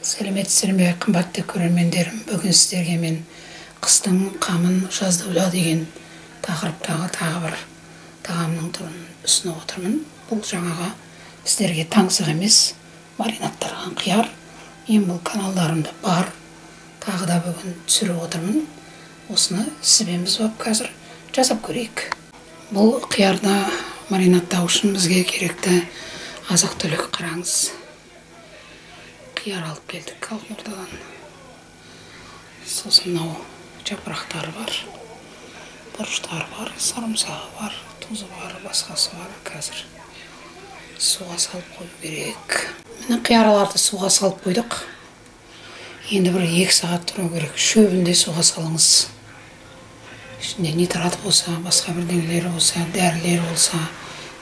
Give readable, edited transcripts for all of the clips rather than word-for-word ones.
Сәлеметсіздер ме, қымбатты көрермендерім. Бүгін сіздерге мен қыстың қамын жазда ойла деген тақырыптағы тағы бір тағамның түрін ұсынып отырмын. Бұл жаңағы сіздерге таңсық емес, маринадталған қияр. Мен бұл каналдарымда бар. Тағы да бүгін түсіріп отырмын. Осыны сібеміз болып қазір жасап көрейік. Бұл қиярды маринадтау үшін бізге керекті азық-түлік қараңыз. Қияр алып келдік Алтын Ордадан. Сосын мынау жапырақтары бар, бұрыштары бар, сарымсағы бар, тұзы бар, басқасы бар. Қазір суға салып қою керек. Міне қиярларды суға салып қойдық. Енді бір 2 сағат тұру керек. Шөбін де суға салыңыз. Ішінде нитрат болса, басқа бірдеңелері болса, дәрілер болса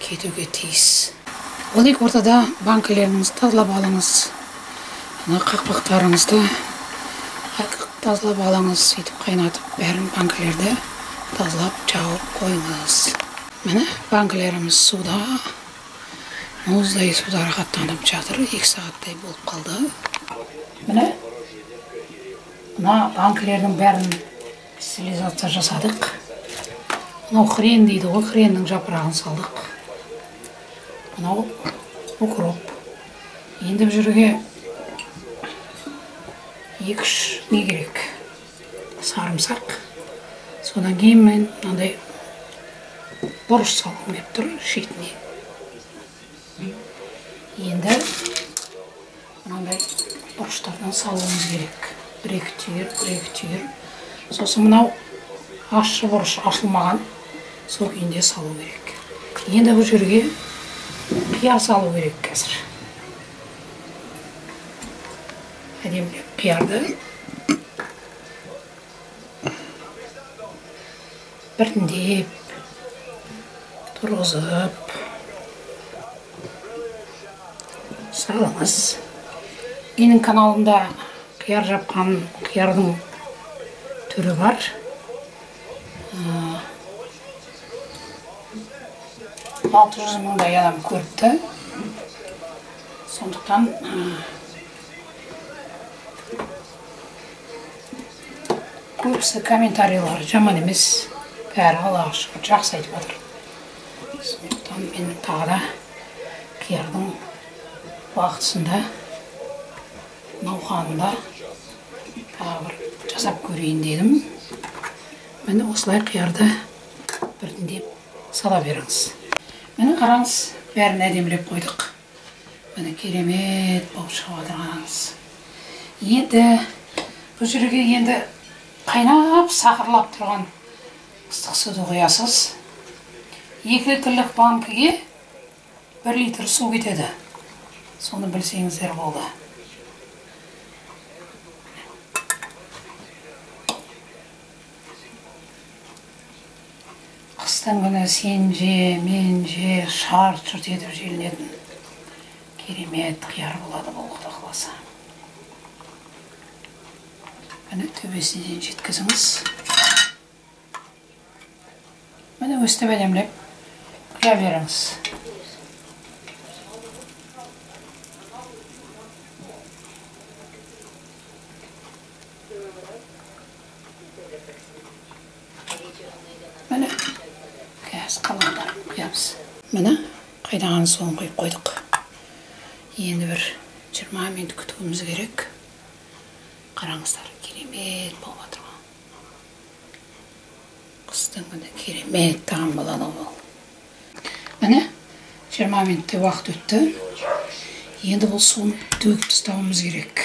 кетуге тиіс. Ол екі ортада банкілеріңізді тазалап алыңыз. Қақпақтарыңызды тазалап алыңыз, сөйтіп қайнатып бәрін банкілерді тазалап жауып қойыңыз. Міне банкілеріміз суда, мұздай суда рахаттанып жатыр. 2 сағаттай болып қалды. Міне мына банкілердің бәрін стерилизация жасадық. Мынау хрен дейді ғой, хреннің жапырағын салдық. Мынау укроп. Енді бұл жерге 2-3 не керек? Сарымсақ. Содан кейін мен мынандай бұрыш салғым келіп тұр шетіне. Енді мынандай бұрыштардан салуымыз керек. 1-2 түйір, 1-2 түйір. Сосын мынау ащы бұрыш ашылмаған, сол күйінде салу керек. Енді бұл жерге қияр салу керек қазір. Әдемілеп қиярды біртіндеп тұрғызып салыңыз. Менің каналымда қияр жапқан қиярдың түрі бар. 600 мыңдай адам көріпті. Сондықтан көбісі комментарийлері жаман емес, бәрі Аллаға шүкір жақсы айтып жатыр. Сондықтан мен тағы да қиярдың уақытысында, науқанында тағы бір жасап көрейін дедім. Міне осылай қиярды біртіндеп сала беріңіз. Міне қараңыз, бәрін әдемілеп қойдық. Міне керемет болып шығып жатыр, қараңыз. Енді бұл жерге енді қайнап, сақырлап тұрған ыстық суды құясыз. 2 литрлік банкіге 1 литр су кетеді. Соны білсеңіздер болды. Қыстың күні сен же, мен же, шарт-шұрт етіп желінетін керемет қияр болады бұл, Құда қаласа. Міне төбесіне жеткізіңіз. Міне өстіп әдемілеп құя беріңіз. Міне қазір қалғандарын құямыз. Міне қайнаған суын құйып қойдық. Енді бір 20 минут күтуіміз керек. Қараңыздар, керемет болып жатыр ғой. Қыстың күні керемет тағам болады бұл. Міне 20 минуттай уақыт өтті. Енді бұл суын төгіп тастауымыз керек.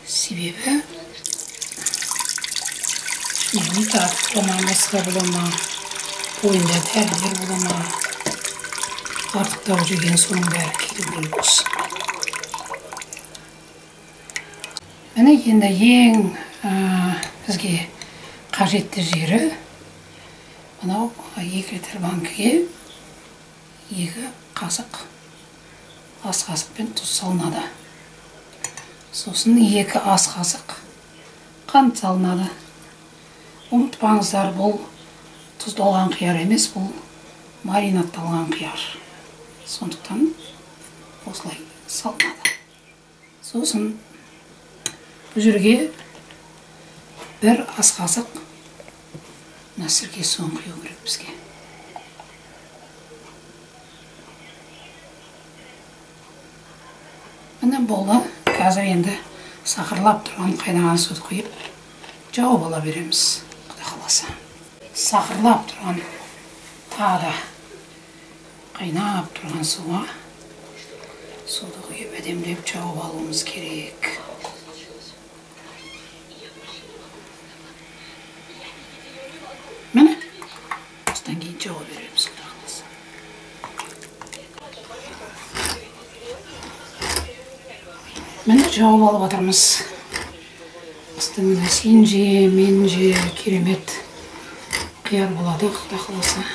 Себебі нитрат бола ма, басқа бола ма, бойында дәрілер бола ма, артықтау жеген соның бәрі кету керек осы. Міне енді ең бізге қажетті жері мынау 2 литр банкіге 2 қасық ас қасықпен тұз салынады. Сосын 2 ас қасық қант салынады. Ұмытпаңыздар, бұл тұздалған қияр емес, бұл маринадталған қияр. Сондықтан осылай салынады. Сосын бұл жерге бір ас қасық мына сірке суын құю керек бізге. Міне болды. Қазір енді сақырлап тұрған қайнаған суды құйып жауып ала береміз, Құдай қаласа. Сақырлап тұрған тағы да қайнап тұрған суға суды құйып әдемілеп жауып алуымыз керек. Міне, осыдан кейін жауап береміз, Құдай қаласа. Міне, жауып алып жатырмыз. Қыстың күні сен же, мен же, керемет қияр болады, Құдай қаласа.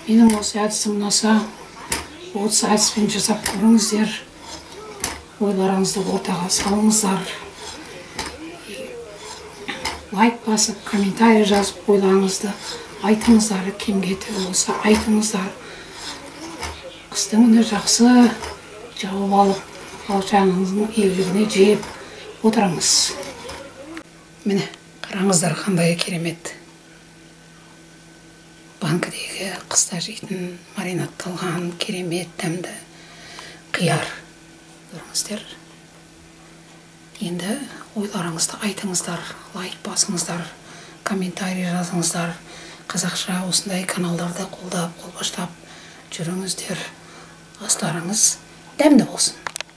Менің осы әдісім ұнаса, осы әдіспен жасап көріңіздер. Ойларыңызды ортаға салыңыздар. Лайк басып, комментарий жазып, ойларыңызды айтыңыздар, кем-кетігі болса айтыңыздар. Қыстың күні жақсы жауып алып, балшаңыздың игілігіне жеп отырыңыз. Міне, қараңыздар қандай керемет. Банкідегі қыста жейтін маринадталған керемет дәмді қияр. Көріңіздер. Енді ойларыңызды айтыңыздар, лайк басыңыздар, комментарий жазыңыздар. Қазақша осындай каналдарды қолдап, қолбаштап жүріңіздер. Астарыңыз дәмді болсын.